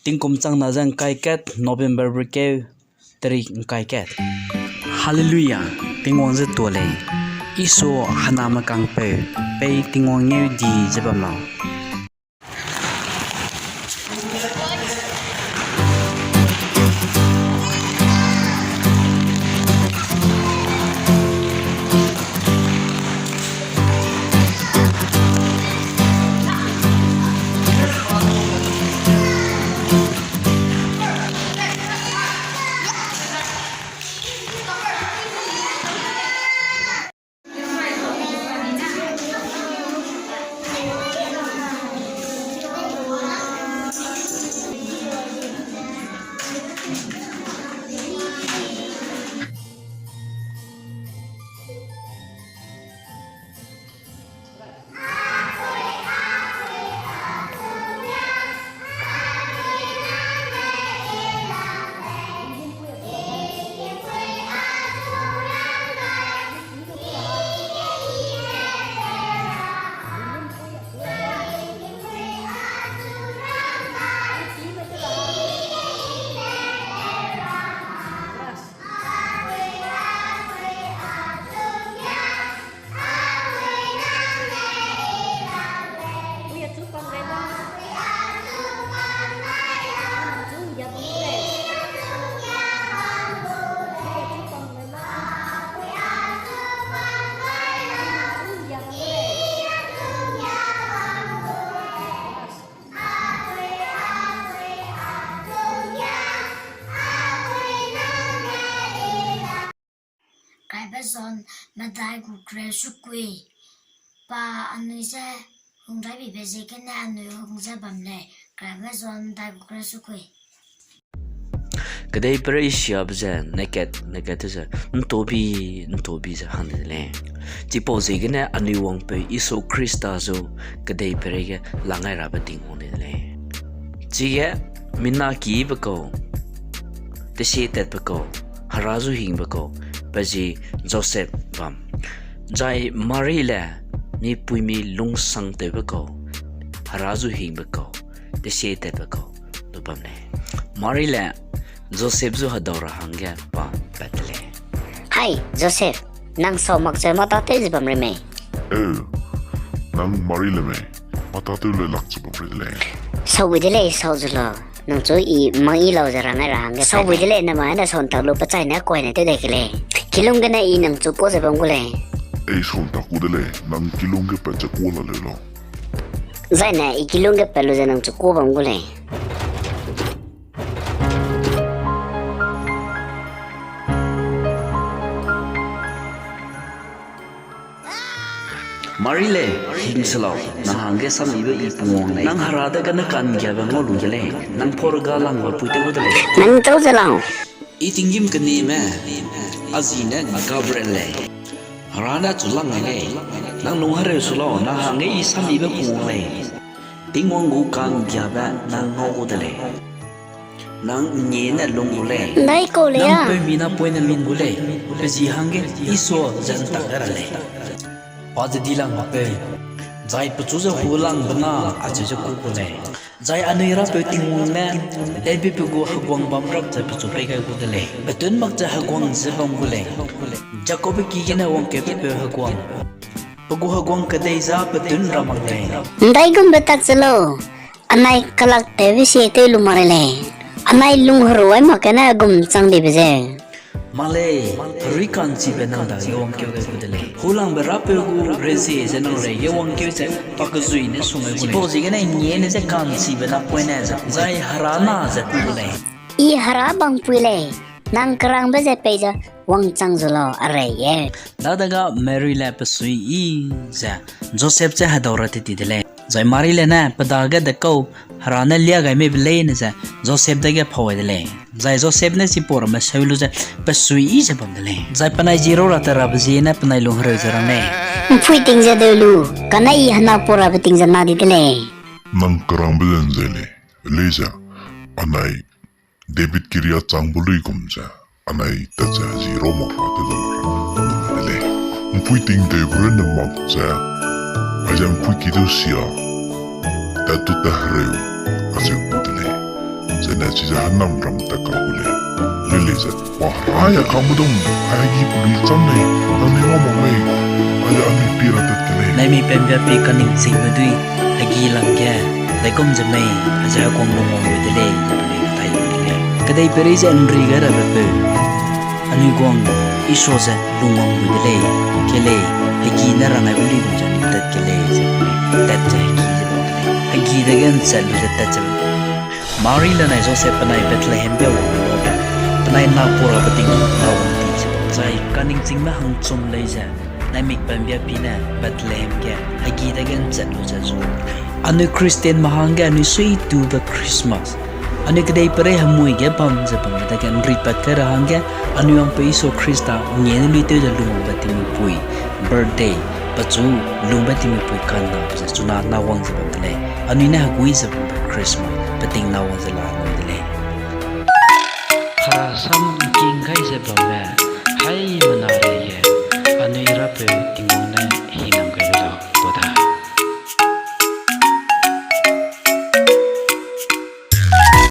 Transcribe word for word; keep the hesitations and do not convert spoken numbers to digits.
Tingkum chang na ze ngkai kat, November berkeu, tarik ngkai kat. Hallelujah, Tingwang ze tuâ lei. Isu hena mekangpeu, pei Tingwang ngeu di ze bam lau. Kaibe John medai gu kereu sukui. Pa anui je hung dai bibe ziegene anui hung ze bam lei. Kaibe John medai gu kereu sukui. Kedei perei siabe ze, nakat, nakat ze, ntobi, ntobi ze hang de lei. Chipau ziegene anui wangpeu Jisu Khrista zu kedei perei ge langai rabe Tingwang de lei. Chige, mina kibe kau, tesie tatbe kau, hera zu hingbe kau, pe zi Joseph bam. Zai Mari le, mi puimi lungsang tewbe kau, hera zu hingbe kau, tesie tatbe kau, du bam lei. Mari le, Joseph zu hedau ra hangge pa pat de lei. Hai, Joseph, nang sau mak ze mata tew ze bam rei mei? Eh, nang Mari le mei, mata tew le lak ze bam rei de lei. Sau bui de lei, sau zu lau. Nang chu i mang i lau ze rangai ra hangge. Sau bui de lei, namai ne sau ntak lu pe chai ne kuai ne tew dai ke lei. Kilung gene i nang chu kuâ ze bam gu lei. Ei sau ntak ku de lei, nang kilung ge pat ze kuâ la leu lau. Zai ne i kilung ge pat lu ze nang chu kuâ bam gu lei. Mari le, hing se lau, nang hangge sammibe i Tingwang lei. Nang hera dagene ka'nggiabe ngau lu de lei, nang pau rega langbe pui tew gu de lei. Nang tau ze lau. I tinggîm kenime, a zi ne Gabriel lei. Hera ne achu lang gai lei. Nang lung hereu su lau, nang hangge i sammibe Tingwang lei. Tingwang gu ka'nggiabe nang ngau gu de lei. Nang ngie ne lung gu lei. Ndai kau lei a. Nang peumi napoine lung gu lei. Pe zi hangge Isua ze ntak gai ra lei. Pa ze dilangbe peu. Zai pechu ze hulangbe na acheu ze kû gu lei. Zai anui Rapeu Tingwang ne, Davidbe gu heguang bam rap ze pechu pei gai gu de lei. Petun mak ze heguang ze bam gu lei. Jakobbe ki gene wangkeupeu heguang. Pe gu heguang kedei za petun ra mak lei. Ndaigumbe tak ze lau. Anai kelaktewbe sie tew lu mak rei lei. Anai lung herui mak gene gum chang dibe ze. Mak lei, herui ka'nchibe nang dage wangkeu gai gu de lei. Hulangbe Rapeu gu rezie ze nang reige wangkeu ze pa kezui ne sung gai gu lei. Chipau ziegene ngiene ze ka'nchibe napoine ze, zai hera na ze kû gu lei. I hera bangpui lei, nang kerangbe ze peize wangchang zu lau a rei e. Dadege Mari le pe suiyi ze Joseph je hedau ra teti de lei. Zai Mari le ne pe dage dekau hera ne lia gai meibe leine ze Joseph dage pau gai de lei. Zai Joseph ne chipau ramme seu lu ze pe suiyi ze bam de lei. Zai penai ji rau ra te rabe ziegene penai lung hereu ze rang lei. Mpui ting ze deu lu, kane i hena pau rabe ting ze na di de lei. Nang kerangbe ze nzei lei, lei ze, anai David kiria changbe luigum ze, anai tat ze zi rau mak pa tew bam ra num de lei. Mpui ting deu gu runne mak ze, aize mpui ki du sia, tat tu ta hereu, acheu gu de lei. Chize hênam ram tat ka gu lei. Lei lei ze, pa, ai a kambudung, ai hegi pelui cham lei, nangnui ngau mak mei, ai anui pie ra tat ke lei. Naimik pembia pie kaningchingme dui, hegi lang ge, daikum ze mei, aize heguang lungwang gu de lei, ze pelui tai de lei. Kedeiperei ze ’nri gai rabe peu, anui guang Isua ze lungwang gu de lei, ke lei, hegi ne rang ai gu lei gu ze anui tat ke lei, ze pelui tat ze hegi ze bam de lei. Hegi dage ’nchat lu ze tat ze Mari le nai Josep benai Bethlehem ge wang lu, penai na pau rabe ting na wang di ze bam zai kaningchingme hangchum lei ze, naimik pembia pie ne Bethlehem ge hegi dage ’nchat lu ze zu. Anui Christianme hangge anui suitube Christmas, anui kedeiperei hemui ge bam ze bambe dage ’nripat kai ra hangge, anui wangpeu Isua Khrista ngene luitew ze lungwangbe tingmuipui, birthday, pechu lungbe tingmuipui kanabe ze chuna nawang ze bam de lei. Anui ne hegui ze bambe Christmas peting nawang ze la nui de lei. Hera sam ’ngking gai ze bambe, haî